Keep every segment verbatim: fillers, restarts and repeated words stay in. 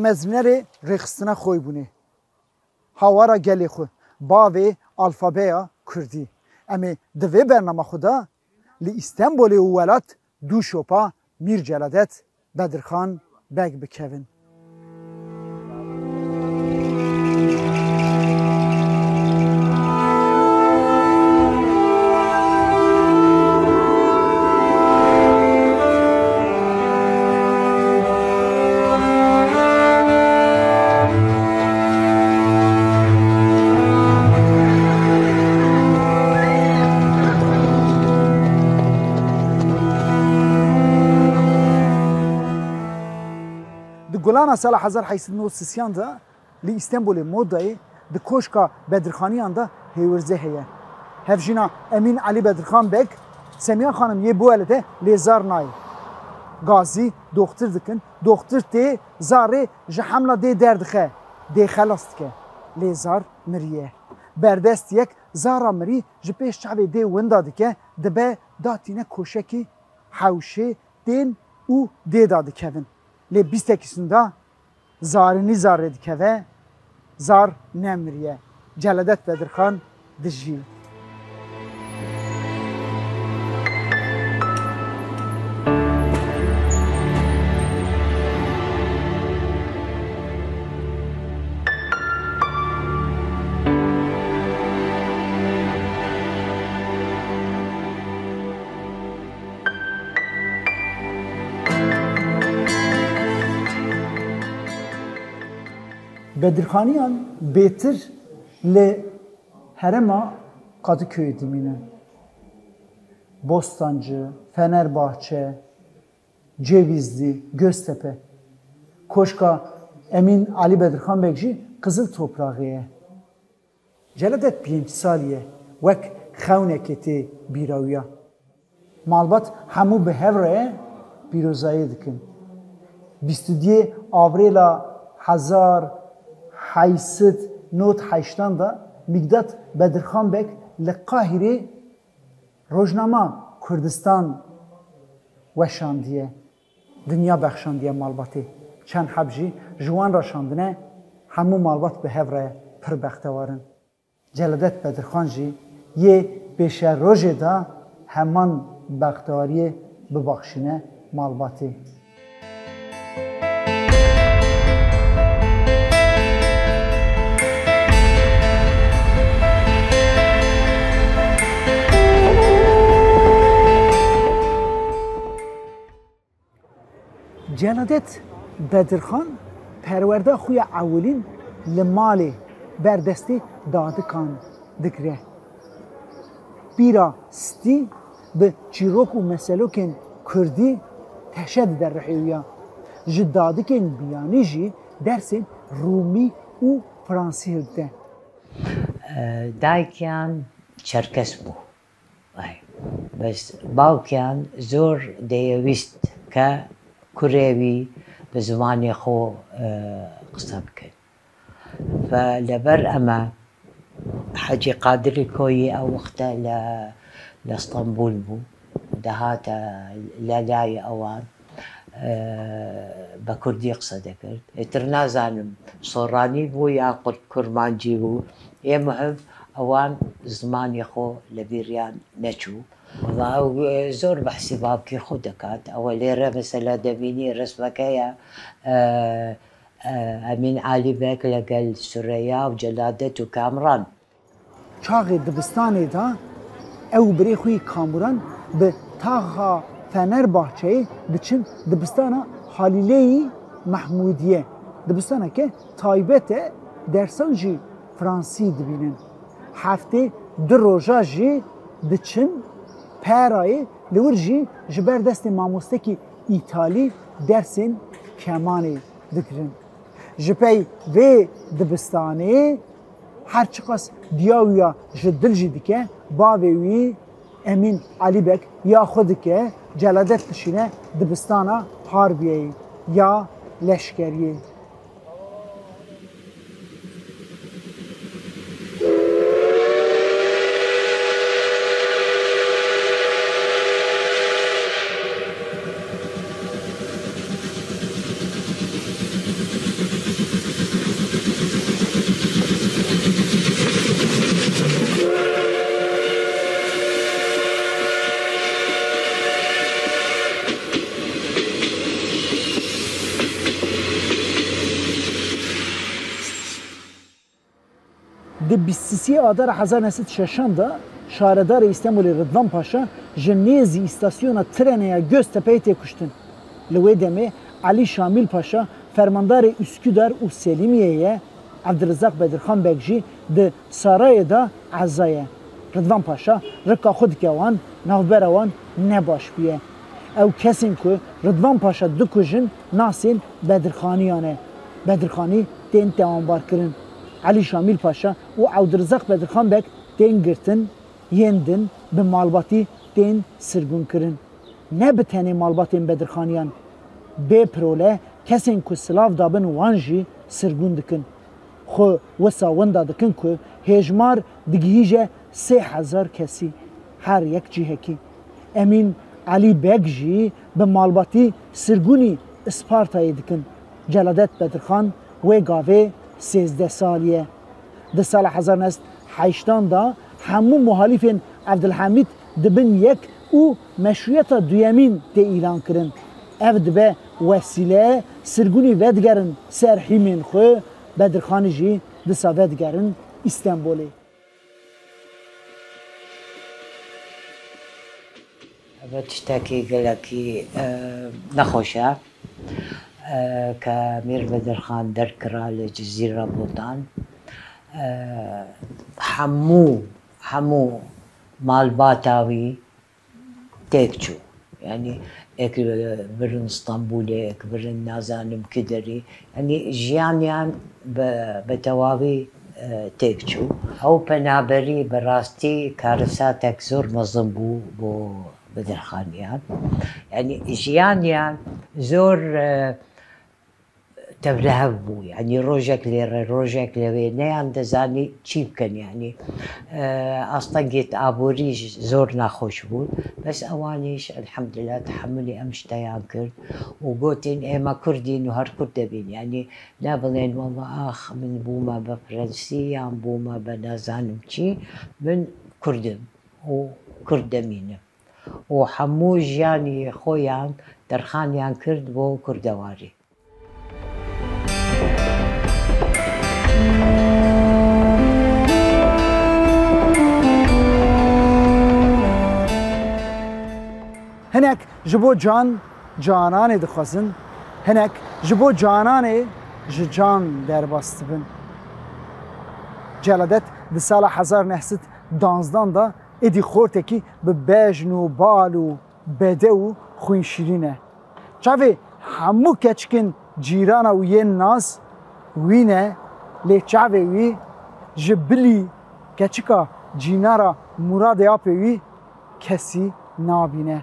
Mezrînerê rêxistina xwe bûne. Hawara gelê xwe, bavê alfabeya kurdî. Em ê di vê bernama xwe de li Îstenbolê û welat dû şopa Mîr Celadet Bedirxan Beg bikevin. Di gulana sala hezar heyt sed û nod sisiyan de li Îstenbolê Modayê di Koşka Bedirxaniyan de hêwirzê heye. Hevjîna Emîn Elî Bedirxan Beg, Semiya Xanim yê biwelide lê zar nayê. Gazî doxtir dikin, doxtir tê zarê ji hemla dê derdixe, dê xelas dike. Lê zar miriye. Berdest yek zara mirî ji pêş çavê dê winda dike, dibe datîne koşekî hewşê tên û dê da dikevin. Lê bîstekî sunda zarinî zarê dikeve, zar nemiriye. Celadet Bedirxan dijî. Bedirxaniyan bêtir li herêma Kadıköyê dimînin. Bostancı, Fenerbahçe, Cevizli, Göztepe. Koşka Emîn Alî Bedirxan Beg jî Qizil Topraxê ye. Celadet pênc salî ye, wek xewnekê tê bîra wî ya. Malbat hemû bi hev re ye, pîrozayê dikin. Bîst û duyê Avrêla hezar heyt sed nod heştan de Mîkdat Bedirxan Beg li Qahîrê rojnama Kurdistan weşandiye, dinya bexşandiye malbatê. Çend heb jî ji wan re şandine, hemû malbat bi hev re pir bextewar in. Celadet Bedirxan jî yê pêşerojê de heman bextewariyê bibaxşîne malbatê. Celadet Bedirxan perwerda xwe ya ewilîn li malê ber destê dadikan digire. Pîra Stî bi çîrok û meselokên kurdî teşe dide rihê wî ya. Ji dadikên biyanî jî dersên rûmî û fransî hildide. Daykiyan çerkes bû. Ay. Bes bawkiyan zor dêwîst ke kurê wî bi zimanê xwe, e, qise bikin. Ve leber eme Hecî Qadirî Koyî ew wexte le, le Stenbul bû. Dehate lelayê ewan, e, bi kurdî qise dikir. Êtir nazanim Soranî bû ya Kur-, Kurmancî bû. Ê muhim ewan zimanê xwe li bîriyan neçû. Wela ew, e, zor behsî bavkê xwe dikat. Ew lêre mesela demînî resmeke ye, e, e, Emîn Alî Beg legel Sureya û Celadet û Kamran. Çaxê dibistanê de ew û birê xwe yî Kamuran bi taxa Fenerbahçeyê diçin dibistana Halîleyî Mehmûdiyê. Dibistaneke taybet e, dersan jî fransî dibînin. Heftê du roja jî diçin Perayê, li wir jî ji ber destê mamostekî îtalî dersên kemanê digirin. Ji pey vê dibistanê her çiqas diya wî ya ji dil jî dike, bavê wî Emîn Alîbek ya xwe dike, Celadet dişîne dibistana Harbiyeyê ya leşkeriyê. Di bîst û sê Adara hezar neh sed şeşan de şaredarê Îstanbulê Rıdvan Paşa ji nêzî îstasyona trene ya Göztepe'yê tê kuştin. Li wê demê Elî Şamîl Paşa fermandarê Üsküdar û Selimiye ye, Evdirizak Bedirxan Beg jî di sarayê de eza ye. Rıdvan Paşa rika xwe dike wan, navbera wan ne baş bûye. Ew kesên ku Rıdvan Paşa dikujin nasên Bedirxaniyan e. Bedirxanî tên tewanbarkirin. Elî Şamîl Paşa û Evdirizak Bedirxan Beg tên girtin, yên din bi malbatî tên sirgûnkirin. Ne bi tenê malbatên Bedirxaniyan, bê pirole kesên ku silav dabin wan jî sirgûn dikin. Xwe wisa winda dikin ku hêjmar digihîje sê hezar kesî, her yek cihekî. Emîn Elî Beg jî bi malbatî sirgûnî Ispartayê dikin. Celadet Bedirxan wê gavê sêzdeh salî ye. Di sala hezar neh sed heştan de hemû muhalîfên Evdilhemîd dibin yek û meşrûyeta duyemîn tê îlan kirin. Ev dibe wesîle sirgûnî vedigerin ser hîmên xwe, Bedirxanî jî disa vedigerin Îstenbolê. Ev tiştekî gelekî, e, nexweş e, e, ke Mîr Bedirxan derkira li Cizîra Botan. E, hemû, hemû malbata wî têk çû. Yanî ek birin Stenbolê, ek birin nazanim kiderî. Yanî jiyaniyan bi, bi tewavî, e, têk çû. Ew penaberî bi rastî karisatek zor mezin bû bo Bedirxaniyan. Yanî jiyaniyan zor, e, tevlihev bû. Yanî rojek lê re, rojek lê wê, neyan dizanî çî bikin. Yanî, e, astengê aborî jî zor naxweş bû. Bes ewanîş, elhemdulillah, tehemulê em ji te yan kir û gotin, "Ê me Kurd in û her Kurd dibin." Yanî ne bilên, "Wela ax, min bûme be Frensî yan bûme be nazanim çî, min Kurd im û Kurd demînim." Û hemû jiyanî xwe yan derxan yan kir bo kurdewarî. Hinek ji bo can, cananê dixwazin, hinek ji bo cananê ji can derbas dibin. Celadet di sala hezar neh sed danzdan de êdî xortekî bi bejn û bal û bedew û xwînşîrîn e. Çavê hemû keçikên cîrana wî yên nas wî ne, lê çavê wî ji bilî keçika cînara Muradê apê wî kesî nabîne.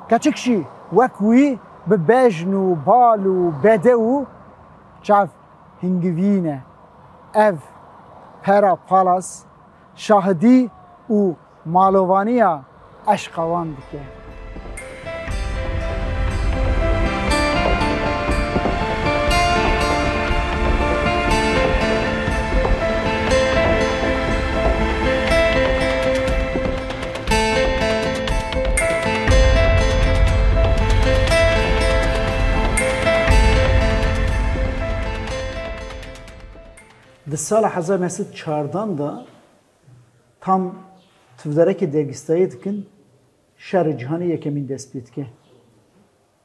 Keçik jî wek wî bi bejn û bal û bedew û çav hingivî ne. Ev pera palas şahidî û malovaniya eşqa wan dike. Di sala hezar neh sed çardan de tam tivderekê dergîstayê dikin, şerê cîhanê yekemîn dest pê dike.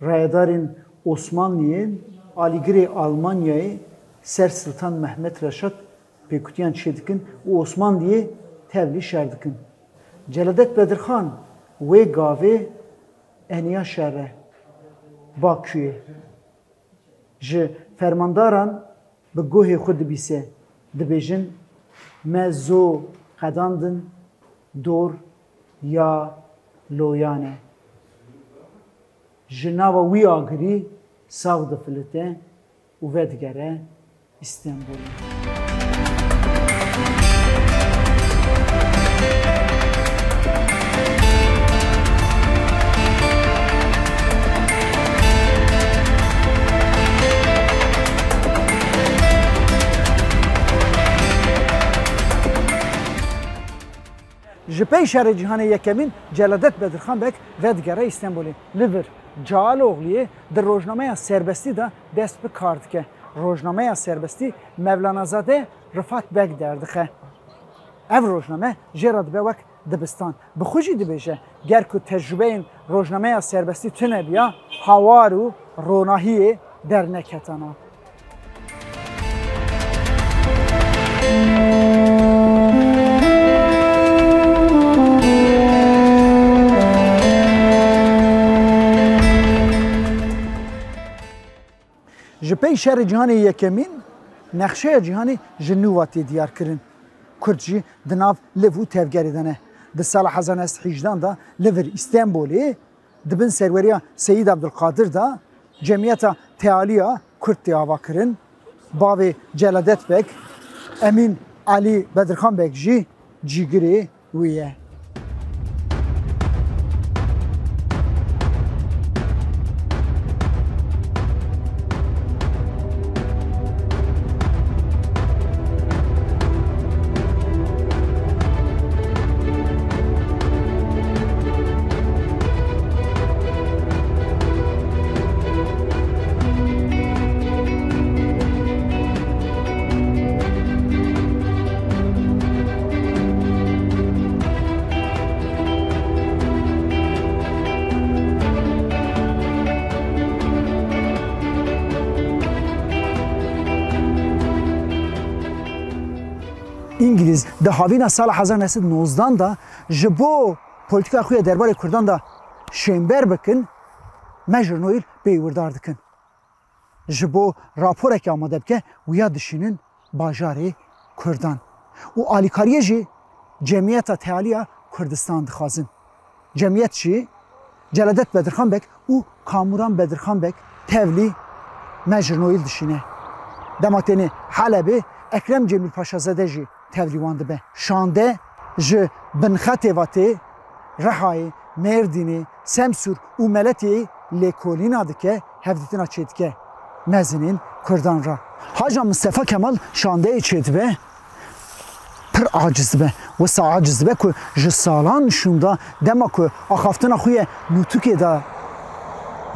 Rayedarên Osmanliyê, alîgirê Almanyayê ser Siltan Mehmet Reşat pêkutiyan çêdikin û Osmanliyê tevlî şer dikin. Celadet Bedirxan wê gavê eniya şer e Bakuyê. Ji fermandaran bi guhê xwe dibîse, dibêjin, "Me zo qedandin dor ya loyan e." Ji nava wî agirî sax difilite û vedigere Îstenbulê. Ji pey Şerê Cîhanê Yekemîn Celadet Bedirxan Beg vedigere Îstenbulê. Li vir Calogliyê di rojnameya Serbestî de dest bi kar dike. Rojnameya serbestî Mevlanazade Rifat Beg derdixe. Ev rojname jê re dibe wek dibistan. Bi xwe jî dibêje, ger ku tecrûbeyên rojnameya serbestî tune biya, hawar û ronahiyê derneketana. Ji pey Şerê Cîhanê Yekemîn, nexşeya cîhanê ji nû ve tê diyar kirin. Kurd jî di nav liv û tevgerê de ne. Di sala hezar neh sed hejdan de li vir Îstenbolê, di bin serweriya Seyîd Ebdulqadir de Cemiyeta Tealiya Kurd tê avakirin. Bavê Celadet Beg, Emîn Elî Bedirxan Beg jî cîgirê wî ye. Îngilîz di havîna sala hezar neh sed nozdan de ji bo polîtîka xwe ya derbarê Kurdan de şênber bikin, Major Noel pê wirdar dikin. Ji bo raporekê amade bike, wiya dişînin bajarê Kurdan. Û alîkariyê jî Cemiyeta Tealiya Kurdistan dixwazin. Cemiyet jî Celadet Bedirxan Beg û Kamuran Bedirxan Beg tevlî Major Noel dişîne. Dema têne Helebê, Ekrem Cemîl Paşazade jî tevlî wan dibe. Şande ji Binxetê ve tê, Rihayê, Mêrdînê, Semsûr û Meletiyê lêkolîna dike, hevdîtina çêdike mezinên Kurdan re. Haca Mistefa Kemal şandeyê çêdibe, pir aciz dibe. Wisa aciz dibe ku ji salan şûnda dema ku axaftina xwe yê nûtûkê de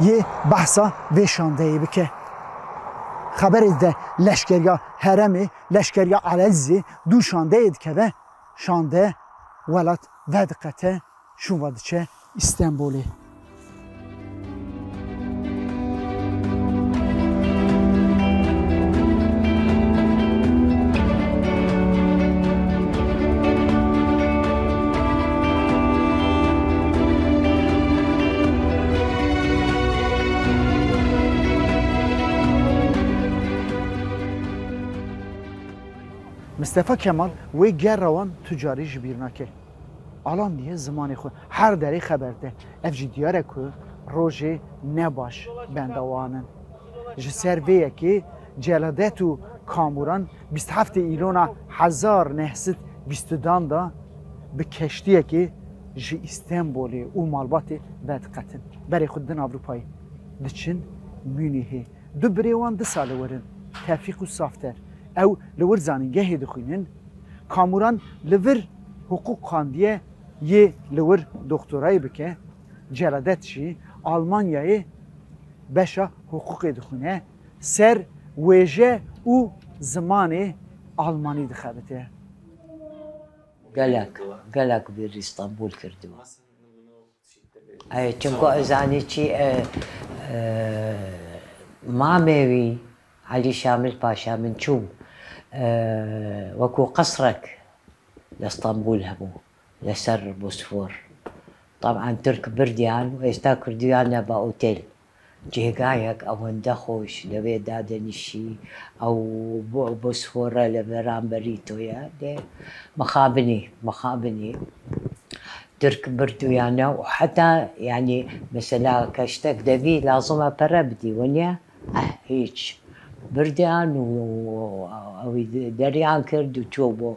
yê behsa vê şandeyê bike. Xeberê dide leşkeriya herêmê, leşkeriya Elezîzê dû şandeyê dikeve, şande welat vediqete, şûn ve diçe Îstenbolê. Mistefa Kemal wê gera wan tu carî ji bîr nake. Alan diye zimanê xwe her derê xeber dide. Ev jî diyar e ku rojê ne baş benda wan in. Ji ser vê yekê Celadet û Kamuran bîst heftê Îlona hezar neh sed bîst dan de bi keştiyekê ji Îstenbolê û malbatê vediqetin. Berê xwe didin Ewropayê. Diçin Münihê. Du birê wan di sal li wir in, Tevfîq û Safter. Ew li wir zanîngehê dixwînin. Kamuran li vir hiqûq xandiye, yê li wir doktorayê bike. Celadet jî Almanyayê beşa hiqûqê dixwîne. Ser wêje û zimanê almanî dixebite. Gelek, gelek bîr Îstanbul kirdiwe. Ey, çimku ez zanî çi, e, e, mamê wî, Elî Şamil Paşa, min çûm, e, wekû qesrek li Stenbul hebû, li ser Bosfor. Taban Tirk birdiyan û êsta kirdiyan nebe otel. Cêgayek ewende xweş, li wê dadenişî, ew bo-, Bosfora li beramberî to ye, lê mixabinî, mixabinî. Tirk birdûyane û heta, yanî, mesela, ke tiştek devî, lazim e pere bidî, waniye? Eh, hîç. Birdiyan û ew deriyan kir û çû bo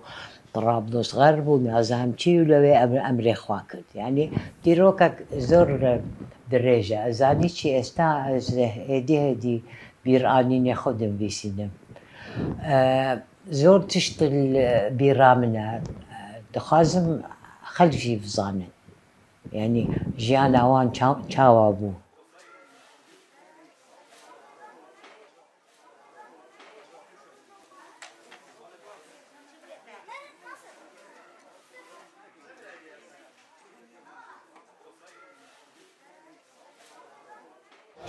Trablusgarp û nazam çi û lewê em-, emrê xwe kir. Yanî, dîrokek zor, e, dirêj e. Ez zanî çi, êsta ez hêdî hêdî bîranînê xwe dinivîsînim. E, Zor tişt li bîra min e. Dixwazim xelk jî bizanin. Yanî jiyana wan ça-, çawa bû.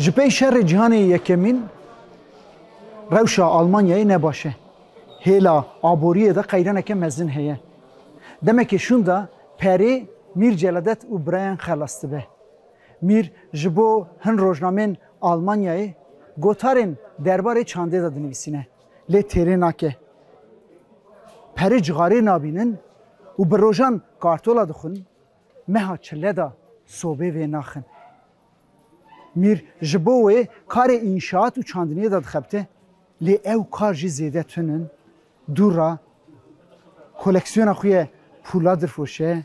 Ji pey şerê cîhanê yekemîn rewşa Almanyayê ne baş e. Hêla aboriyê de qeyraneke mezin heye. Demekê şûn de perê Mîr Celadet û birayan xelas dibe. Mîr ji bo hin rojnameyên Almanyayê gotarên derbarê çandê de dinivîsîne, lê têrê nake. Perê cixarê nabînin û bi rojan kartola dixwin, meha çile de sobê vê naxin. Mîr ji bo wê karê înşaat û çandiniyê de dixebite, lê ew kar jî zêde tun in. Dû re koleksiyona xwe yê pûla dirfoşe,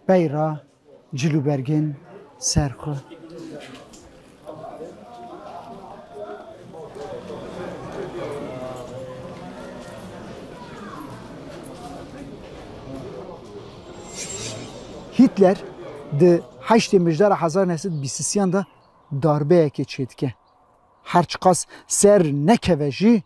pey re cil û bergên ser xwe. Hitler di heştê Mijdara hezar neh sed bîst û sêyan de darbeyekê çêdike. Her çiqas ser nekeve jî,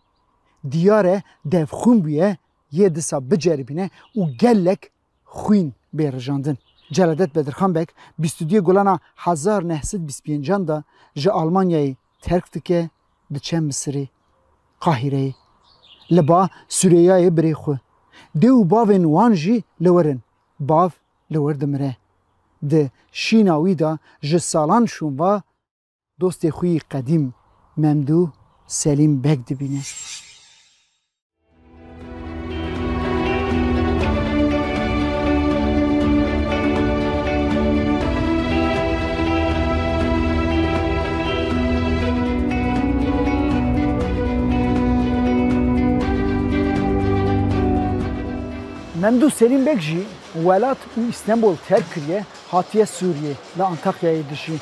diyar e devxwîn bûye yê disa biceribîne û gelek xwîn bê rijandin. Celadet Bedirxan Beg bîst û duyê Gulana hezar neh sed bîst û pêncan de ji Almanyayê terk dike, diçe Misirê, Qahîreyê. Li ba Sureyayê birê xwe. Dê û bavên wan jî li wir in. Bav li wir dimire. Di şîna wî de ji salan şûnva dostê xwe yî qedîm Memdû Selîm Beg dibîne. Memdû Selîm Beg jî welat û Îstenbol terk kiriye, hatiye Sûriyê, li Antakyayê dijî.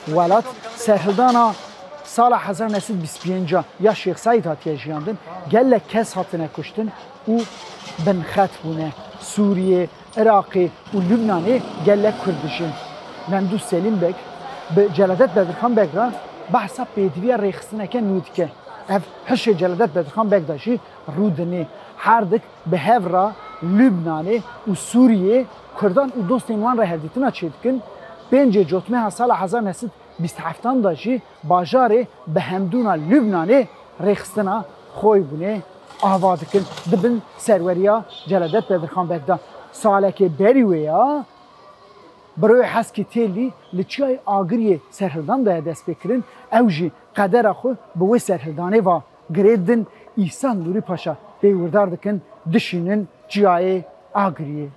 Welat serhildana sala hezar neh sed bîst û pênc ya Şêx Seîd hatiye jiyandin, gelek kes hatine kuştin û binxet bûne. Sûriyê, Iraqê û Lubnanê gelek Kurd dijîn. Memdû Selîm Beg bi Celadet Bedirxan Beg re behsa pêdiviya rêxistineke nû dike. Ev hişê Celadet Bedirxan Beg de jî rû dinê. Herdik bi hev re Lubnanê û Sûriyê Kurdan û dostên wan re hevdîtina çêdikin. Pêncê Cotmeha sala hezar neh sed bîst heftan de jî bajarê bi hemdûna Lubnanê rêxistina Xoybûnê ava dikin, dibin serweriya Celadet Bedirxan Beg de. Salekê berî wê ya, Biroyê Heskî Têlî li Çiyayê Agiriyê serhildan daye destpêkirin, ew jî qedera xwe bi wê serhildanê ve girêdin, Îsa Nûrî Paşa pê wirdar dikin, dişînin Çiyayê Agiriyê.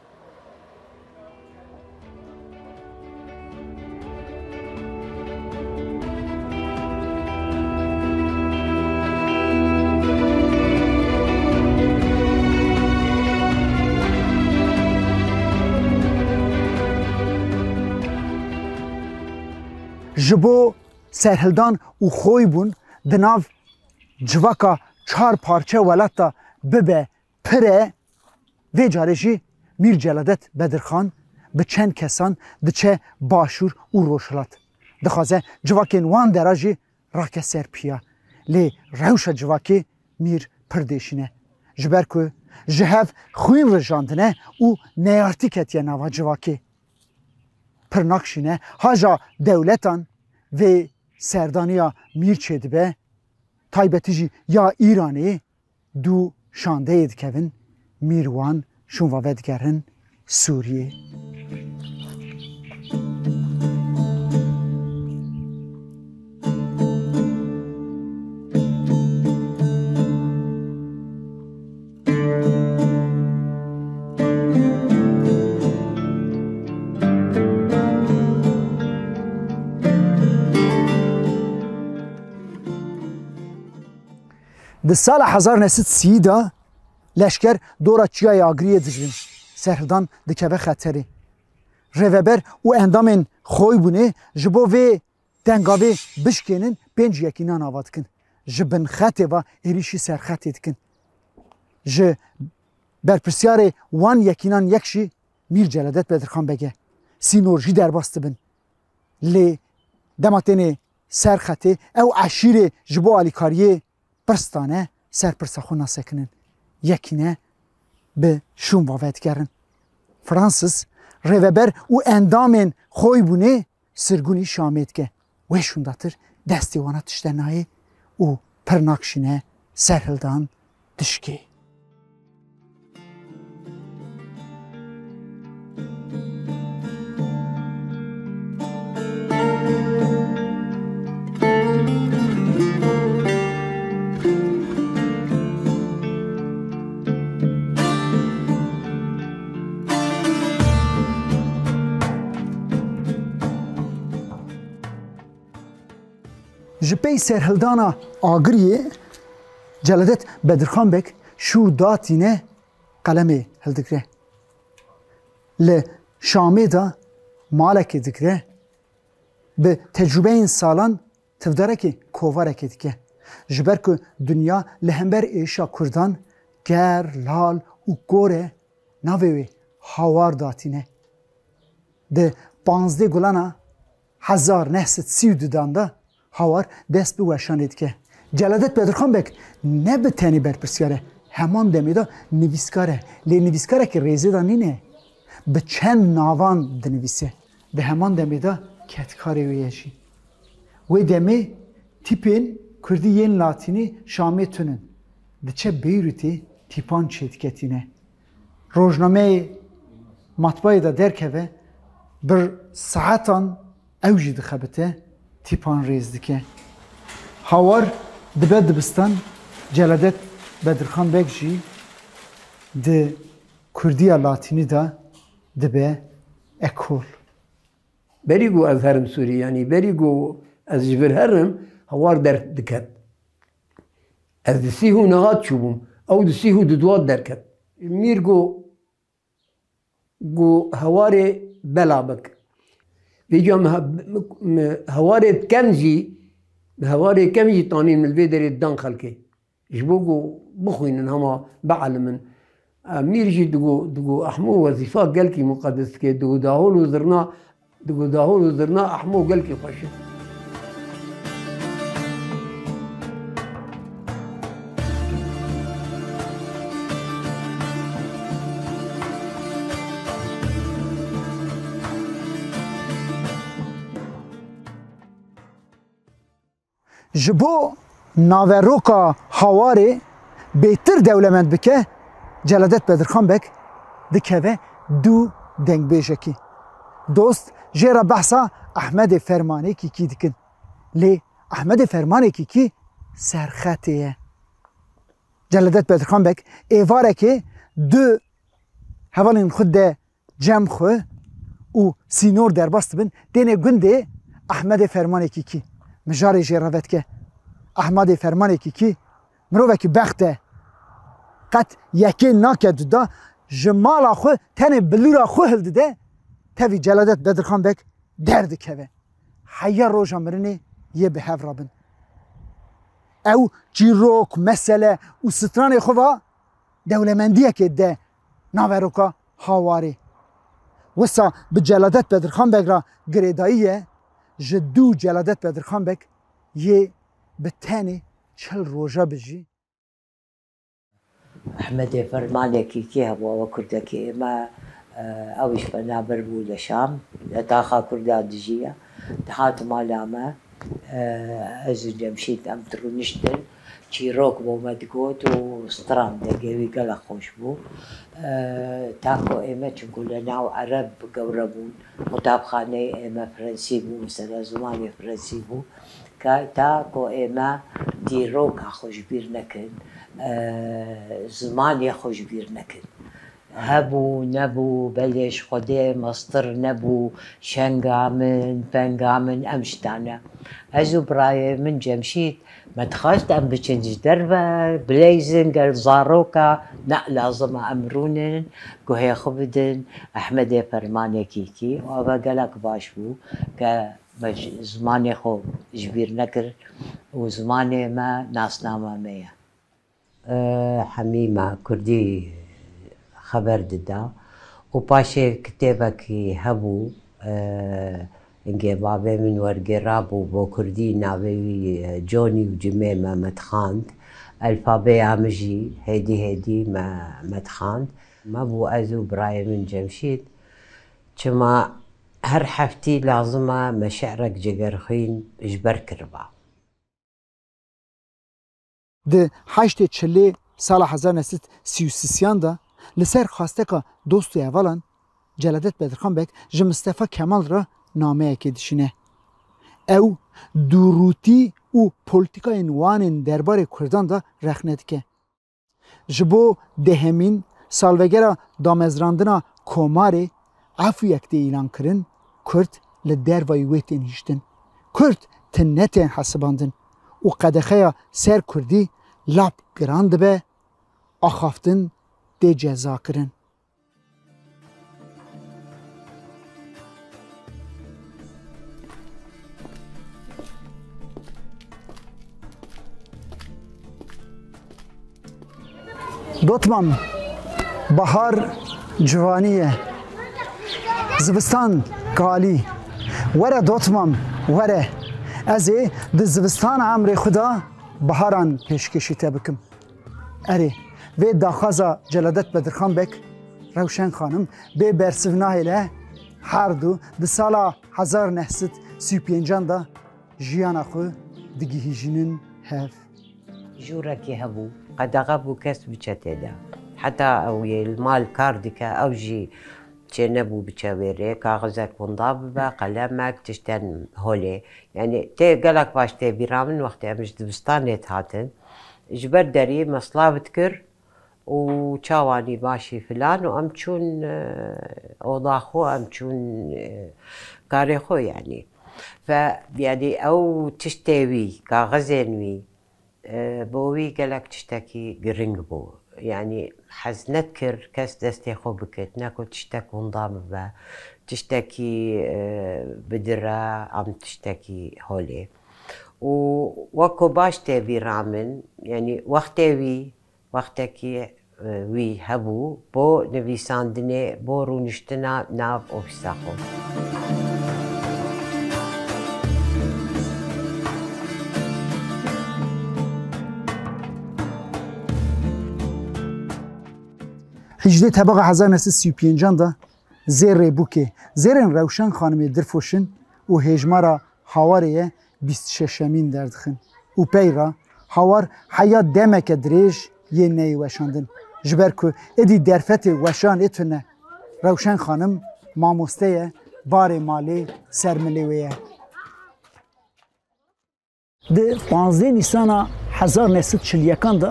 Ji bo serhildan û Xoybûn di nav civaka çar parçe welat de bibe pir e, vê carê jî Mîr Celadet Bedirxan bi çend kesan diçe Başûr û Rojhilat. Dixwaze civakên wan dera jî rake ser piya. Lê rewşa civakê Mîr pir dêşîn e. Ji ber ku ji hev xwîn rijandine û neyartî ketiye nava civakê. Pir nakşîne, haja dewletan vê serdaniya Mîr çêdibe, taybetî jî ya Îranê, du şandeyê dikevin, Mîr wan şûnva vedigerin Sûriyê. Di sala hezar neh sed sî de leşker dora Çiyayê Agiriyê dijîn. Serhildan dikeve xeterê. Rêveber û endamên Xoybûnê ji bo vê dengavê bişkênin pênc yekînan ava dikin. Ji bin xetê ve êrîşî ser xetê dikin. Ji berpirsyarê wan yekînan yek jî Mîr Celadet Bedirxan Beg e. Sînor jî derbas dibin. Lê dema tênê ser xetê, ew eşîrê ji bo alîkariyê pirs dane, ser pirsa xwe nasekinin. Yekîne bi şûnva vedigerin. Francis, rêveber û endamên Xoybûnê sirgûnî Şamê dike. Wê şûndatir destê wana tişte nayê û pir nakşîne serhildan dişkê. Ji pey serhildana Agiriyê Celadet Bedirxan Beg şûr datîne, qelemê hildigre. Li Şamê de malekê digre, bi tecrûbeyên salan tivdarekê kovarekê dike. Ji ber ku dinya li hember êşa Kurdan ger, lal û kor e, navê wê Hawar datîne. Di panzdeh Gulana hezar neh sed sî û dudan de Hawar dest bi weşanê dike. Celadet Bedirxan Beg ne bi tenê berpirsyar e, heman demê de nivîskar e. Lê nivîskarekî rêzê de nîne. Bi çend navan dinivîse. Di heman demê de kedkarê wê ye jî. Wê demê tîpên kurdî yên latînî Şamê tune. Diçe Beyrûtê tîpan çêdike tîne. Rojnameyê matbayê de derkeve, bi saetan ew jî dixebite, tîpan rêz dike. Hawar dibe dibistan, Celadet Bedirxan Beg jî di kurdiya latînî de dibe ekol. Berî ku ez herim Sûrî, yanî berî ku ez ji vir herim, Hawar derdiket. Ez di sîh û nehat çûbûm, ew di sîh û duduat derket. Mîr got, got, Hewarê bela bik. Vêca min he-, min hewarê dikem jî, min hewarê kem jî tanîn min li vê derê didan xelkê. Ji bo ku bixwînin hema bielimin. E, Mîr jî digo, digo, Ehmo wezîfa gelkî muqedes dike, digo, dahol û zirna, digo, dahol û zirna Ehmo gelkî xweş e. Ji bo naveroka Hawarê bêtir dewlemend bike, Celadet Bedirxan Beg dikeve dû dengbêjekî. Dost jê re behsa Ehmedê Fermanê Kîkî dikin. Lê Ehmedê Fermanê Kîkî serxetê ye. Celadet Bedirxan Beg êvarekê du hevalên xwe de cem xwe û sînor derbas dibin, têne gundê Ehmedê Fermanê Kîkî. Mijarê jê re vedike. Ehmedê Fermanê Kîkî mirovekî bext e. Qet yekê nake duda, ji mala xwe tenê bilûra xwe hildide, tevî Celadet Bedirxan Beg derdikeve. Heya roja mirinê yê bi hev re bin. Ew çîrok, mesele û stranê xwe ve dewlemendiyekê de naveroka Hawarê. Wisa bi Celadet Bedirxan Beg re girêdayî ye, ji dû Celadet Bedirxan Beg yê bi tenê çil roja bijî. Ehmedê Fermanê Kîkî hebû, ew kurdekî ême, e, ew jî penaber bû li Şam, li taxa Kurdan dijiya. Dihat mala me, e, ez û Cemşîd em dirûniştin, çîrok bo me digot û stran, dengê wî gelek xweş bû. E, ta ku ême, çimku li nav Ereb gewre bûn, qutabxaneyê ême Frensî bû, mesela zimanê Frensî bû. Ka-, ta ku ême dîroka xwe ji bîr nekin, e, zimanê xwe ji bîr nekin. Hebû, nebû, belê ji Xwedê mestir nebû, şenga min, penga min, em ji tane. Ez û birayê min Cemşîd, me dixwest em biçin ji derve, bileyzin gel zaroka, ne lazim e em rûnin, guhê xwe bidin Ehmedê Fermanê Kîkî, û eve gelek baş bû ke me ji, zimanê xwe ji bîr nekir û zimanê me nasnama me ye. E, hemî me kurdî xeber dida û paşê kitêbekî hebû, e, hingê bavê min wergêrabû bo kurdî, navê wî, e, Conî û Cimê me, me dixwend. Elfabeya min jî hêdî hêdî me, me dixwend. Me bû ez û birayê min Cemşîd. Çima her heftî lazim e me şi'rek Cegerxwîn ji ber kiriba. Di heştê çilê sala hezar neh sed sî û sisiyan de li ser xwesteka dost û hevalan Celadet Bedirxan Beg ji Mistefa Kemal re nameyekê dişîne. Ew dûrûtî û polîtîkayên wan ên derbarê Kurdan de rexne dike. Ji bo dehemîn salvegera damezrandina Komarê efûyek tê îlankirin, Kurd li dervayî wê tên hiştin. Kurd tune tên hesibandin û qedexeya ser Kurdî lap giran dibe, axaftin tê cezakirin. Dotmam, bahar ciwanî ye. Zivistan kalî. Were dotmam, were. Ez ê di zivistan emrê xwe de baharan pêşkêşî te bikim. Erê, vê daxwaza Celadet Bedirxan Beg, Rewşen Xanim, bê bersiv nahêle, her du di sala hezar neh sed sî û pêncan de jiyana xwe digihîjînin hev. Jûrekî hebû, qedexe bû kes biçe tê de. Heta ew yê li mal kar dike, ew jî çênebû biçe wê rê, kaxizek winda bibe, qelemek, tiştên holê. Yanî tê gelek baş tê bîra min, wextê em ji dibistanê dihatin, ji ber derî me silav dikir û çawanî başî filan û em çûn, e, oda xwe, em çûn, e, karê xwe yanî. Ve yanî ew tiştê wî, kaxizên wî, e, bo wî gelek tiştekî giring bû. Yanî hez nedikir kes destê xwe bikit, ne ku tiştek winda bibe, tiştekî, e, bidire, am tiştekî holê. Û wek ku baş tê bîra min, yanî wextê wî, wextekî, e, wî hebû bo nivîsandinê, bo rûniştina nav ofîsa xwe. Hejdê Tebaxa hezar neh sed sî û pêncan de zêrê bûkê, zêrên Rewşen Xanimê dirfoşin û hêjmara Hawarê ye bîst şeşemîn derdixin û pey re Hawar heya demeke dirêj yê neyê weşandin. Ji ber ku êdî derfetê weşanê tune. Rewşen Xanim mamoste ye, barê malê ser milê wê ye. Di panzdeh Nîsana hezar neh sed çil yekan de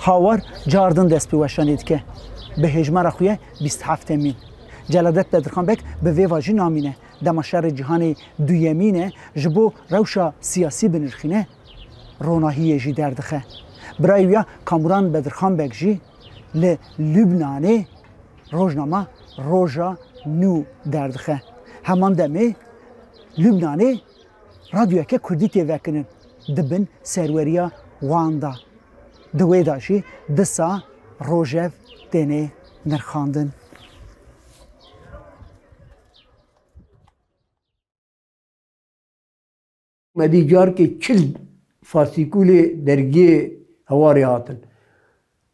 Hawar cardin dest bi weşanê dike. Bi hêjmara xwe ye bîst heft emîn. Celadet Bedirxan Beg bi vê vajî namîne. Dema şerê cîhanê duyemîn e, ji bo rewşa siyasî binirxîne, ronahiyê jî derdixe. Birayê wî ya Kamuran Bedirxan Beg jî li Lubnanê rojnama Roja Nû derdixe. Heman demê Lubnanê radyoyeke kurdî tê vekirin di bin serweriya wan de. Di wê de jî disa rojev têne nirxandin. Me dî carkê çil fasîkulê dergiyê Hewarê hatin.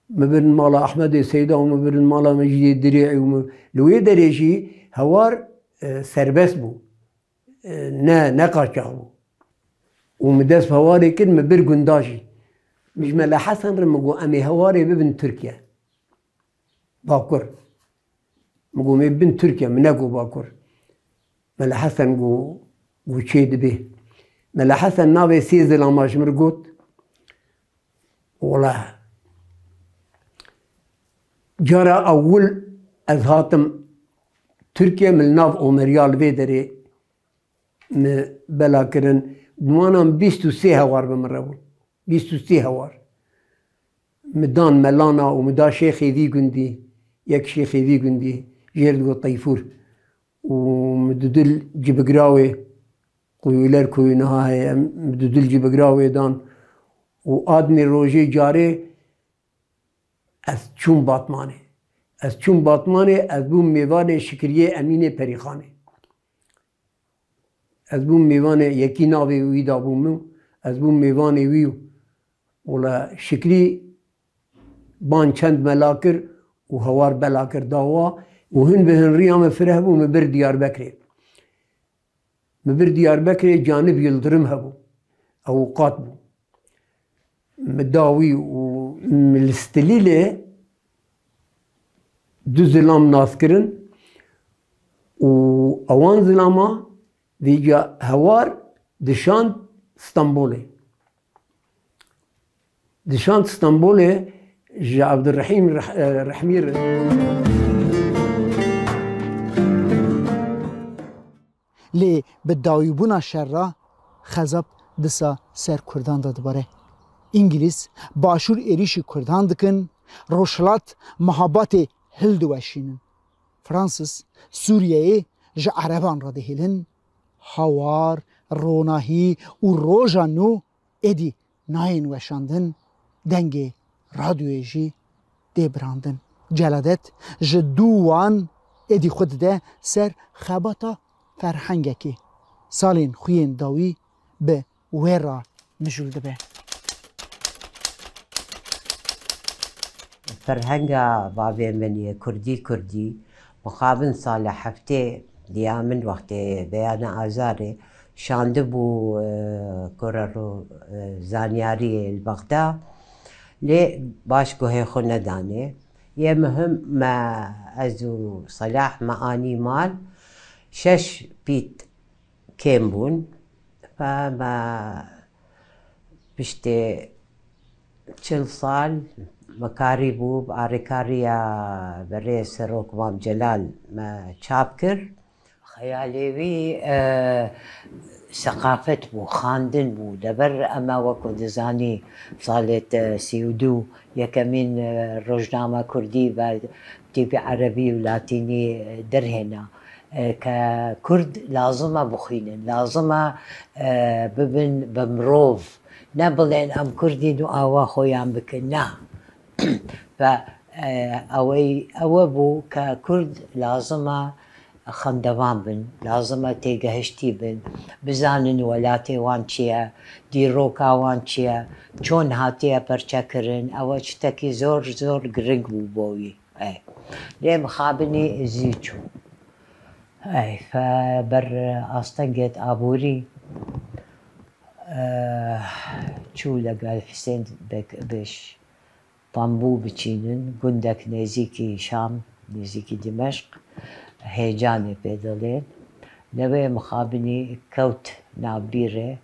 Min birin mala Ehmedê Seyda û min birin mala Mecîdê Dirê'î û min, li wê derê jî Hewar, e, serbest bû. E, ne, ne qaçax bû. Û min dest bi Hewarê kir, min bir gunda jî. Min ji Mele Hesen re min got, "Em ê Hewarê bibin Tirkiye." Bakur. Min got, "Em ê bibin Tirkiye." Min negot Bakur. Mele Hesen got, got, "Çê dibe." Mele Hesen navê sê zilama ji min re got. Wela, cara ewil ez hatim Tirkiye, min li nav Omeriya li vê derê min bela kirin. Bi wana min bîst û sê hewar bi min re bûn. Bîst û sê hewar. Min dan melana û min da şêxê vî gundî, yek şêxê vî gundî, jê re digot Teyfûr. Û min dudil cibigirawê, quyuler kuyu niha heye, min dudil cibigirawê dan. Û admî rojê carê ez çûm Batmanê. Ez çûm Batmanê, ez bûm mêvanê Şikriyê Emînê Perîxanê. Ez bûm mêvanê, yekî navê wî dabû min, ez bûm mêvanê wî û wela Şikrî ban çend mela kir û Hewar bela kir dawa û hin bi hin riya min fireh bû, min bir Diyarbekirê. Min bir Diyarbekirê Canib Yildirim hebû. Ewqat bû. Mi dawî û mi li Stilîlê du zilam nas kirin û ewan zilama vêca hewar dişand Stenbolê. Dişand Stenbolê ji Abdurrahîm Reh-, e, Rehmî re. Lê bi dawîbûna şer re xezab disa ser Kurdan de dibare. Îngilîz başûr êrîşî Kurdan dikin, Rojhilat mihabatê hildiweşînin. Fransiz Sûriyeyê ji Ereban re dihêlin. Hawar, ronahî û roja nû êdî nayên weşandin, dengê radyoyê jî tê birandin. Celadet ji dû wan êdî xwe dide ser xebata ferhengekê. Salên xwe yên dawî bi wê re mijûl dibe. Ferhenga bavê min yê kurdî kurdî, mixabin sala heftê diya min wextê beyana azarê şandibû, e, kore ro-, e, zanyariyê li Bexda. Lê baş guhê xwe nedanê. Yê muhim me, ez û Selah me anî mal, şeş pît kêm bûn. Fe me piştê çil sal me karîbû, bi arêkariya berê Serok Mam Celal me çap kir. Xeyalê wî, e, seqafet bû, xandin bû. Leber eme wekû dizanî salê te sî û du yekemîn, e, rojname kurdî ve tîpî erebî û latînî derhêna, e, ke kurd lazim e bixwînin, lazim e, e, bibin bi mirov. Ne bilên em kurdîn û awa xwe yan bikin, na. Ve, e, ewey, ewe bû ke kurd lazim e xendevan bin, lazim e têgehiştî bin, bizanin welatê wan çi ye, dîroka wan çi ye, çon hatiye perçekirin, ewe çitekî zor, zor giring bû bo wî. Ey. Lê mixabinî zî çû. Ey, fe ber astengêt aborî, e, çû legel Hisên Bek-, Beş Tambû biçînin, gundek nêzîkî Şam, nêzîkî Dimeşq, hêcanê pê dilê. Lewê mixabinî kewt navbîrê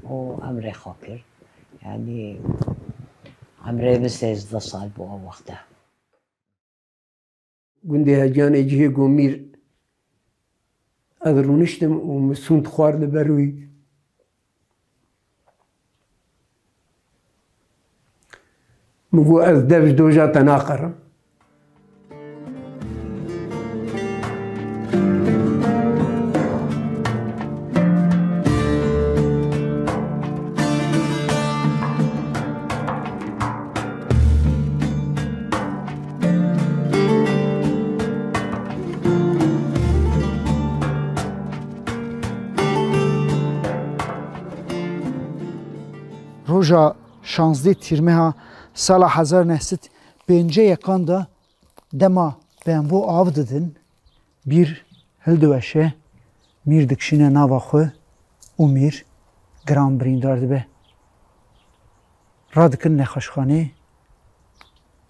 û emrê xwe kir. Yanî emrê min sêzdeh sal bû ew wexte. Gundê Hecanê cihê ku mîr, ez rûniştim û min sûnd xwar li ber wî. Min got, ez dev ji doja te naqerim. Roja şazdeh Tîrmeha sala hezar neh sed pêncî yekan de dema bembo av didin, bîr hildiweşe, mîr dikişîne nava xwe û mîr giran birîndar dibe. Radikin nexweşxanê,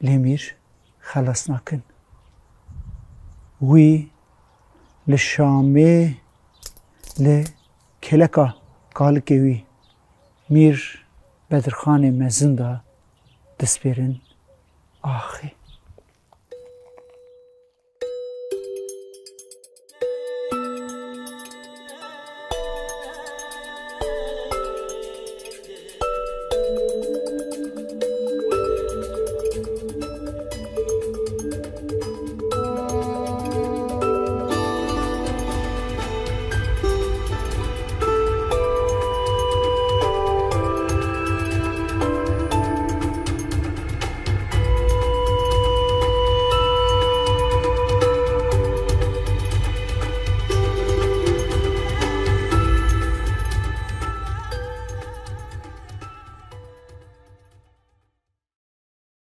lê mîr xelas nakin. Wî li Şamê li kêleka kalikê wî mîr Bedirxanê mezin de dispêrin axê.